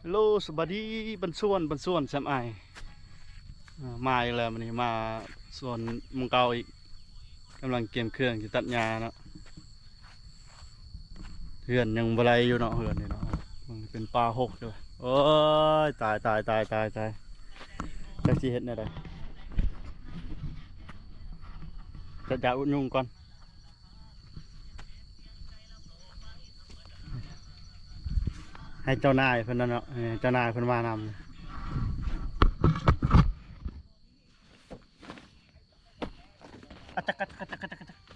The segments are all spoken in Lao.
ໂລ ສະບາຍດີ ບັນຊວນ ບັນຊວນ ແຊມອ້າຍ ອ່າ ມາອີກແລ້ວມື້ນີ້ ມາສວນໝູ່ເກົ່າອີກ ກຳລັງກຽມເຄື່ອງຊິຕັດຫຍ້າເນາະ. ເຮືອນຍັງບໍ່ໄດ້ຢູ່ເນາະ ເຮືອນນີ້ເນາະ ມັນເປັນປ່າຮົກຢູ່. ໂອ້ຍ ຕາຍ ຕາຍ ຕາຍ ຕາຍ ຕາຍ ຈັກຊິເຮັດແນວໃດ ຈັດຢາອຸດຍຸງກ່ອນ. ໃຫ້ເຈົ້ານາຍເພິ່ນນັ້ນເນາະ ເອີ ເຈົ້ານາຍເພິ່ນມານຳ. ອາຈັກ ອາຈັກ ອາຈັກ ອາຈັກ ອາຈັກ.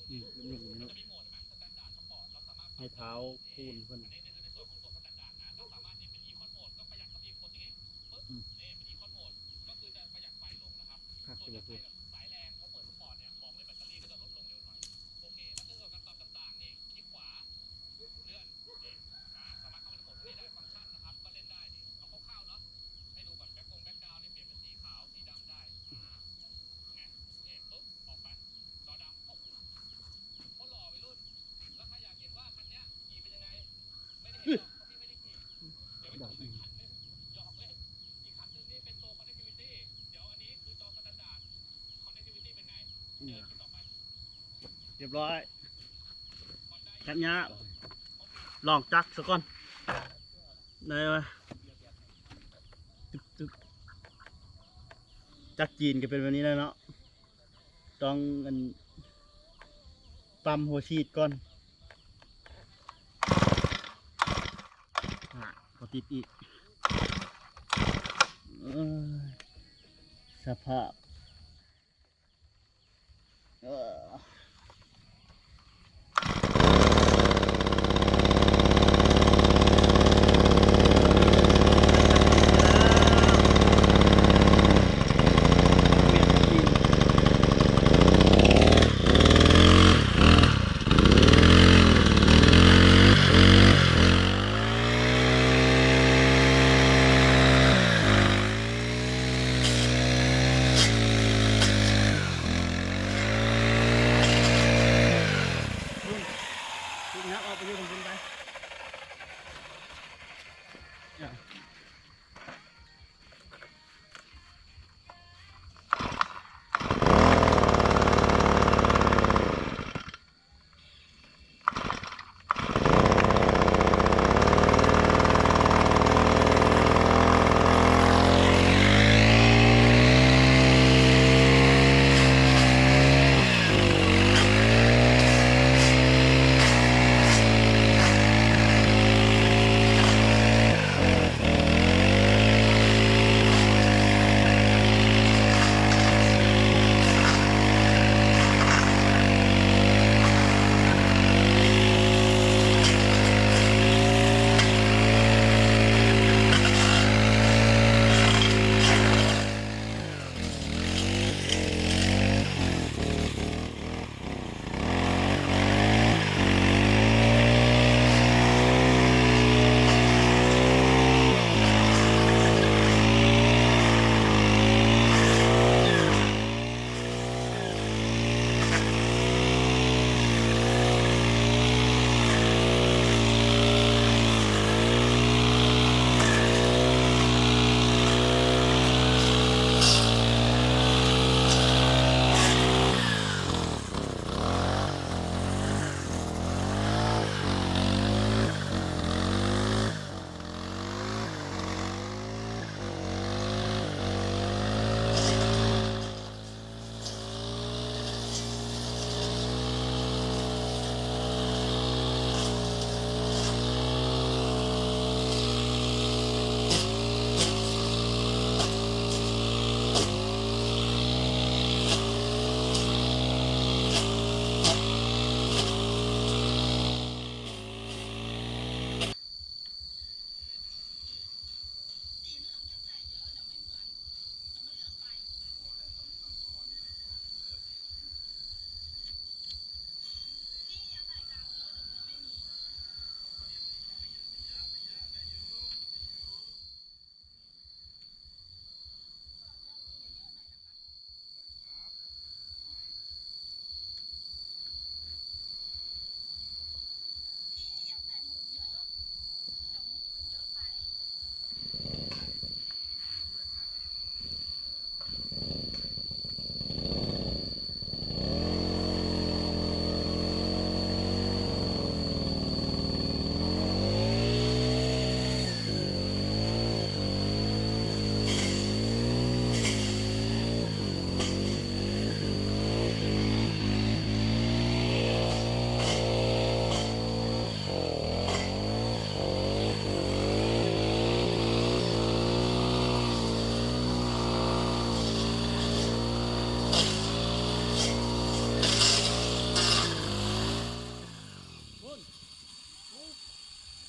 ອືມ ໃຫ້ທ້າວຄູນເພິ່ນ ອືມ ຄັກຢູ່ບໍ່? ອືມ ຮຽບຮ້ອຍ ຈັກຍາກ ລອງຈັກສາກ່ອນ ໄດ້ວະ ຕຶບໆ ຈັກຈີນກໍເປັນແບບນີ້ແຫຼະເນາະ. ຕ້ອງອັນ ປ້ຳຫົວສີດກ່ອນ ອ່າ ບໍ່ຕິດອີກ ເອີຍ ສະພາບ ເອີ.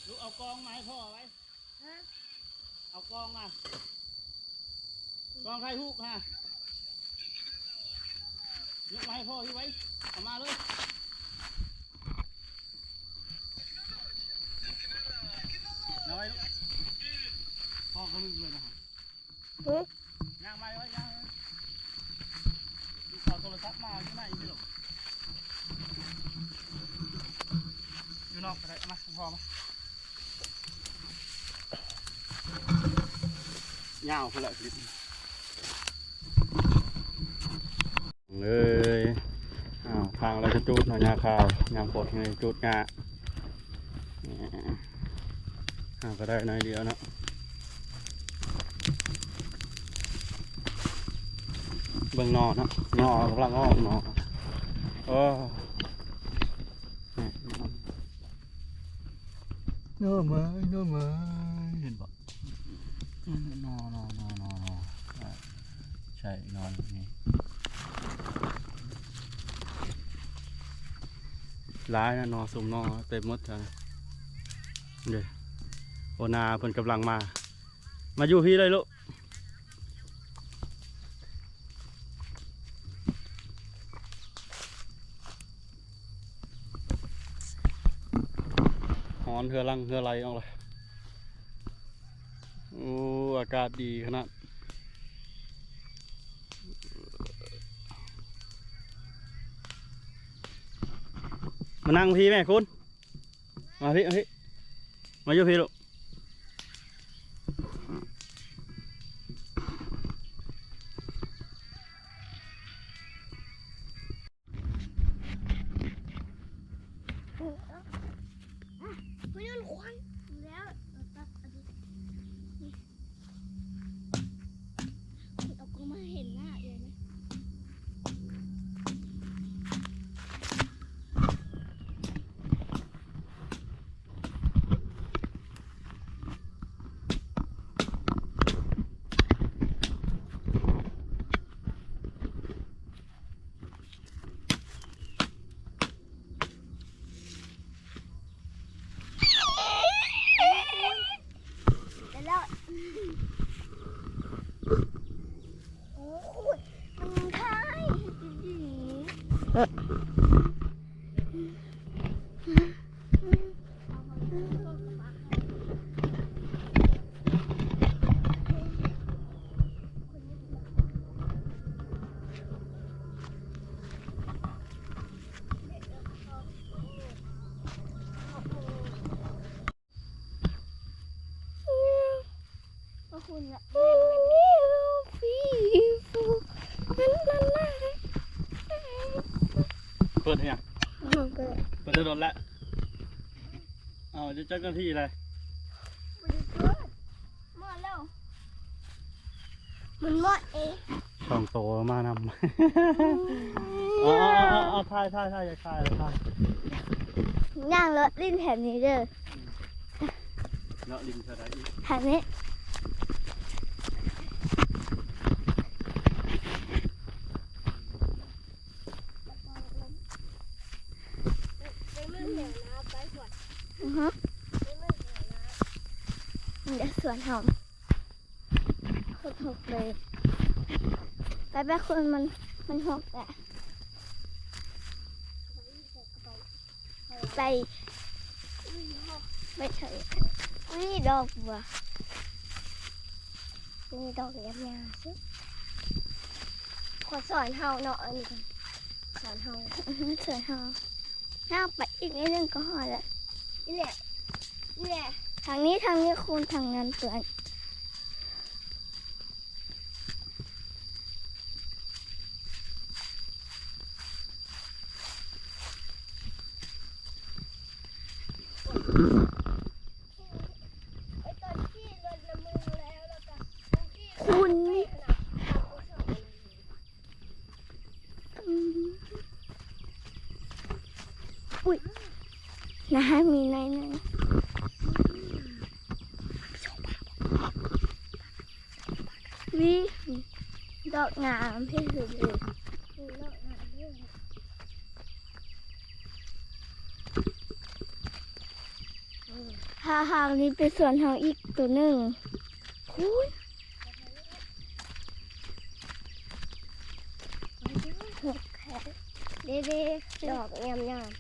ລຸກເອົາກ້ອງມາໃຫ້ພໍ່ໄວ້. ຮະ? ເອົາກ້ອງມາ. ກ້ອງຖ່າຍຮູບຮະ. ຍົກມາໃຫ້ພໍ່ຢູ່ໄວ້. ເອົາມາເລີຍ. ເອົາໄວ້ລູກ. ພໍ່ກໍລືມເລີຍນະ. ຫຶ? ຍ່າງໄປໄວ້ ຍ່າງໄປ. ລູກເອົາໂທລະສັບມາຢູ່ໃນນີ້ລູກ. ຢູ່ນອກກໍໄດ້. ເອົາມາ ພໍ່ມາ. ຍາວພຸ້ນແຫຼະຄລິບ. ເອີຍ ອ້າວ ທາງລະຈະຈູດເນາະ ຫຍ້າຂາວ ຍາມຝົນນີ້ຈະຈູດຫຍ້າ. ເຮົາກໍໄດ້ໜ້ອຍດຽວເນາະ. ເບິ່ງໜໍ່ເນາະ ໜໍ່ກຳລັງອອກເນາະ. ໂອ້ ໜໍ່ໄມ້ ໜໍ່ໄມ້ ເຫັນບໍ່? ໜໍ່ ໜໍ່ ໜໍ່ ໜໍ່ ໜໍ່ ໃຊ່ ໜໍ່ນີ້ຫຼາຍນະ ໜໍ່ ຊຸມໜໍ່ເຕັມໝົດແຖວນີ້ເດ້. ໂອນາເພິ່ນກຳລັງມາ ມາຢູ່ພີ້ເລີຍລູກ. ຮ້ອນເຮືອຫຼັ່ງເຮືອໄຫຼອອກເລີຍ. ໂອ້ ອາກາດດີຂະໜາດ. ມານັ່ງພີ້ແມ່ຄຸນ. ມາພີ້ ມາພີ້ ມາຢູ່ພີ້ລູກ. ໂອ້ຍ ມັນຄວັນແລ້ວ ເອົາຕັດ ເອົາດິ ເອົາກລ້ອງມາເຫັນໜ້າເອື້ອຍນະ. ໄປແລ້ວ ໂອ້ຍ ມັນຖ່າຍດີໆ ເອີ. ເປີດເຮັດຫຍັງ? ເປີດ ເປີດແຕ່ດົນແລ້ວ. ເອົາ ຈະຈັກນາທີແລ້ວ? ບໍ່ໄດ້ເປີດ ໝົດແລ້ວ. ມັນໝົດເອງ. ສອງໂຕມານຳ. ເອົາ ເອົາ ເອົາ ເອົາ ຖ່າຍ ຖ່າຍ ຖ່າຍ ຢາກຖ່າຍ ຖ່າຍ. ຍ່າງເລາະຫຼິ້ນແຖວນີ້ເດີ. ເລາະຫຼິ້ນເທົ່າໃດອີກ? ທາງນີ້. ອືຮຶ ນີ້ແຫຼະສວນເຮົາ ໂຄດຮົກເລີຍ. ໄປ ໄປ ຄົນມັນ ມັນຮົກແຫຼະ. ໄປ ໄປເຖາະ. ອຸ້ຍ ດອກບົວ ມີດອກຍາວໆ ສຸດ. ຂໍສອນເຮົາເນາະ ອັນນີ້ສອນເຮົາ ອືຮຶ ສອນເຮົາ. ຍ່າງໄປອີກໜ້ອຍໜຶ່ງກໍຮອດແລ້ວ. ນີ້ແຫຼະ ນີ້ແຫຼະ ທາງນີ້ ທາງນີ້ ຄູນ ທາງນັ້ນເພື່ອນ. ຄຸນ ອືມ ອຸ້ຍ ໜ້າມີໜ້ອຍໜຶ່ງ. ວິ ດອກງາມທີ່ສຸດເລີຍ. ອືມ. ຖ້າຫາກນີ້ເປັນສວນເຮົາອີກໂຕໜຶ່ງ. ໂອ້ຍ ເດ້ໆ ດອກງາມ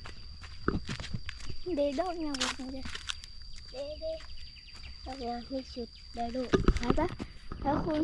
ໆ ເດ້ ດອກງາມເດ້ ເດ້ໆ ດອກງາມທີ່ສຸດເດີລູກ. ໄປໆ ແລ້ວຄຸນ